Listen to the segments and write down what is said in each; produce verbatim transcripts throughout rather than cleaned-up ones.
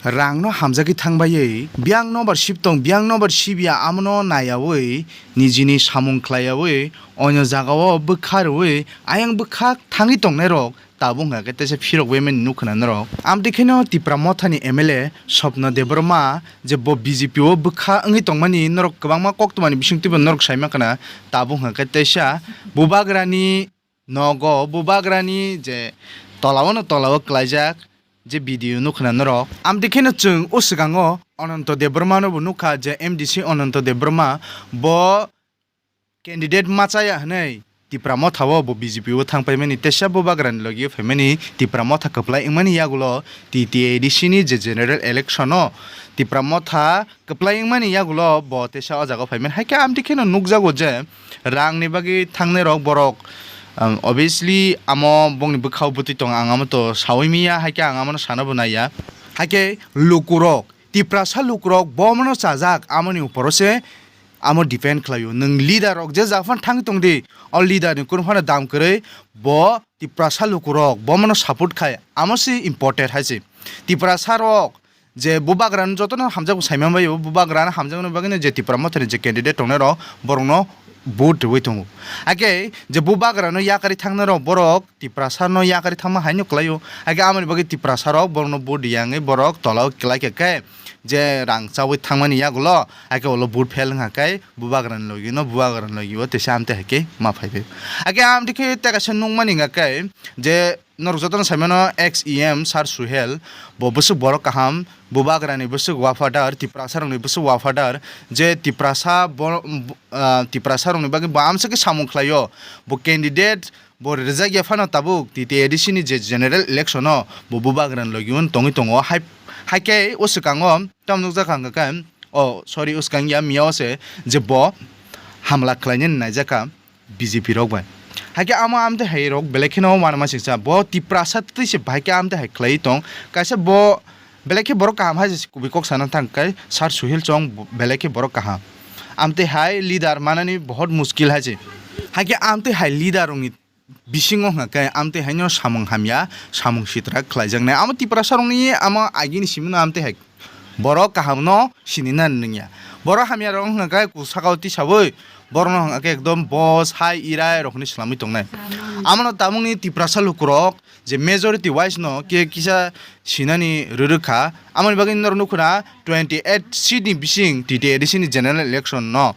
Rangno hamjagwi thangbaiwi, biyang nobar sip tong, biyang nobar sip ya, amono naiyawi, nijini samung khlaiyawi, onyo jagao bwkha rwui, ayang bwkha thangwi tongnairok tabuk hwnkha khe teisa phirok bai mani nuk khna norok. Amtwi kheno Tipra Mothani M L A Swapna Debbarma je bo B J P o bwkha wngwi tongmani norok kwbangma koktwmani bisingtwibo norok saima khna, tabuk hwnkha khe teisa Bubagrani nogo Bubagrani je tolao no tolao klaijak je video nuk khna norok. Amtwi kheno chwng o swkango Ananto Debbarma no bo nukha je M D C Ananto Debbarma bo candidate ma chaya hwnwi Tipra Motha o bo B J P o thangpaimani, teisa Bubagrani logi o phaimani, Tipra Motha kwplai wngmani yagulo T T A D C ni je general election o Tipra Motha kwplai wngmani yagulo bo teisa o jaga o phaimani. Haikhe amtwi kheno nukjago je rangni bagwi thangnai rok borok, um, obviously amo bongni bwkhao bwtwi tongo, ang amo to saui miya, haikhe ang amono sana bo naiya. Haikhe lukurok, Tiprasa lukurok bomono chajak, amoni uporo se amo depend khlaio. Nwng leader rok je japhano thangwi tongdi, o leader ni kunu phano dam kwrwi, bo Tiprasa lukurok bomono support khai, amo se important hai se. Tiprasa rok je Bubagrano jotono hamjakgo saimano bai, Bubagrano hamjakmani bagwino je Tipra Mothani je candidate tongnai rok borokno vote rwui tongo. Haikhe je Bubagrano yakarwi thangnai rok borok Tiprasano yakarwi thangma haino kwlaio. Haikhe amoni bagwi Tiprasarok borokno vote yangwi borok tolao kwlaikha khe je rang chaui thangmani yagulo, haikhe ulo vote fail wngkha khe Bubagrani logino, Bubagrani logio teisa amtwi haikhe ma phaibai. Haikhe amtwi khe tei kaisa nukmani wngkha khe je norok jotono saimano ex E M Sir Suhel, bo bwswk borok kaham, Bubagrani bwswk waphadar, Tiprasarokni bwswk waphadar, je Tiprasa bo, bo, ah, Tiprasarokni bagwi bo amswk khe samung khlaio, bo candidate bo rijak ya phano tabuk T T A D C ni je general election o bo Bubagrani logi wng tongwi tongo. Hai, haikhe o swkango tamo nukjakha hwnkha khe, oh sorry, o swkang ya miya o se je bo hamla khlainani naijakha B J P rok bai. Haikhe amo amtwi hai rok belai kheno uanama singcha, bo Tiprasa twi se bahai khe amtwi hai khlaiwi tong. Kaisa bo belai khe borok kaham hai se kubui kok sana thang khe Sir Suhil chong belai khe borok kaham. Amtwi hai leader manani bahut muskil hai se. Haikhe amtwi hai leader rokni bisingo hwnkha khe amtwi haino samung hamya, samung sitra khlaijaknai. Amo Tiprasa rokni amo agini simino amtwi hai borok kahamno sinina nungya. Borok hamya rok hwnkha khe kusakao tisaui borokno hwnkha khe ekdom boss hai irai rok hinwi swlamwi tongnai. Amono tabukni Tiprasa lukurok je majority wise no khe kisa sinani rwrwkha. Amoni bagwi norok nukhuna twenty eight seat ni bising T T A D C ni general election no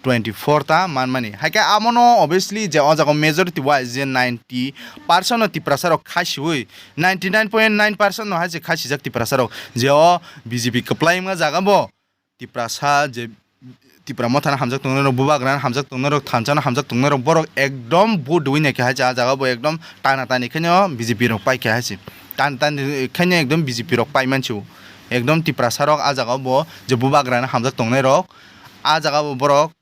twenty four ta manmani. Haikhe amono obviously je o jaga majority wise je ninety percent no Tiprasa rok khasiui, ninety nine point nine percent no hai je khasijak Tiprasa rok je o B J P kwplai wngma jaga bo Tiprasa je Tipra Mothano hamjak tongnai rok, Bubagrano hamjak tongnai rok, Thansa no hamjak tongnai rok, borok ekdom vote dui nai khe hai je a jaga bo ekdom tana tani khe no B J P rok pai khe hai se. Tana tani khe no ekdom B J P rok pai mansi o. Ekdom Tiprasa rok a jaga bo je Bubagrano hamjak tongnai rok, a jaga bo borok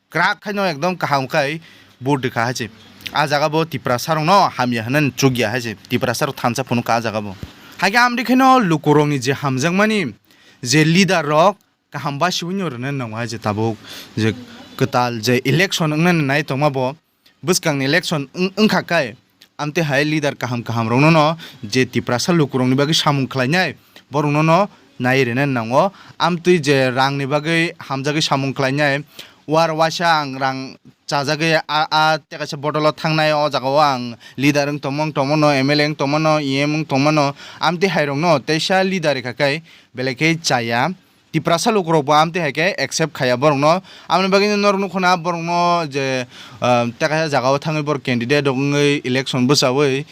kwrak khaino ekdom kaham khai vote rwkha hai se. A jaga bo Tiprasa rokno hamya hwnwi chukya hai se. Tiprasa rok thansa phunukha a jaga bo. Haikhe amtwi khaino lukurokni je hamjakmani je leader rok kaham basiui no rwnani nango hai je tabuk je kwtal je election wngnani nai tongma bo bwskangni election wng-, wngkha khe, amtwi hai leader kaham kaham rokno no je Tiprasa lukurokni bagwi samung khlainai, borokno no nai rwnani nango. Amtwi je rangni bagwi hamjagwi samung khlainai, war waisa ang rang chajagwi a, a tei kaisa bodol o thangnai, o jaga o ang leader wng tongmano, tongmano, M L A wng tongmano, E M wng tongmano, amtwi hai rokno teisa leader rwkha khe belai khe chaya. Tiprasa lukurok bo amtwi hai khe accept khaiya borokno. Aboni bagwi norok nukho na borokno je, ah, tei kaisa jaga o thangwi borok candidate rok wngwi election bwchaui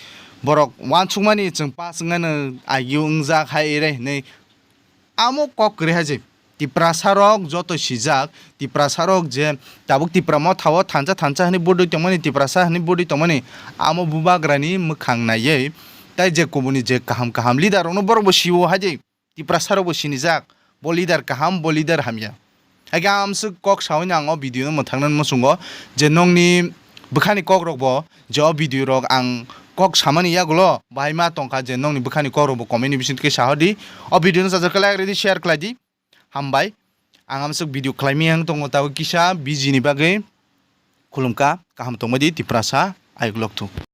borok uansukmani chwng pass wngnai, agee wngjak hai ere hinwi amo kok kwrwi hai se. Tiprasa rok joto sijak, Tiprasa rok je tabuk Tipra Motha o thansa thansa hinwi budui tongmani, Tiprasa hinwi budui tongmani, amo Bubagrani mwkhang naiwi tei je kubuni je kaham kaham leader rokno borok bo sio hai je. Tiprasa rok bo sinijak, bo leader kaham, bo leader hamya. Haikhe amswk kok saui no ang o video no mwthangna muchungo je nokni bwkhani kok rok bo je o video rok ang kok samani yagulo bahai ma tongkha je nokni bwkhani kok rok bo comment ni bising twi sa hor di. O video no sajak khe like rwdi, share khlai di. Hambai. Ang amswk video khlai maya wng tongo, tabuk kisa busy ni bagwi khulumkha, kaham tongbai di Tiprasa ayuk lokthung.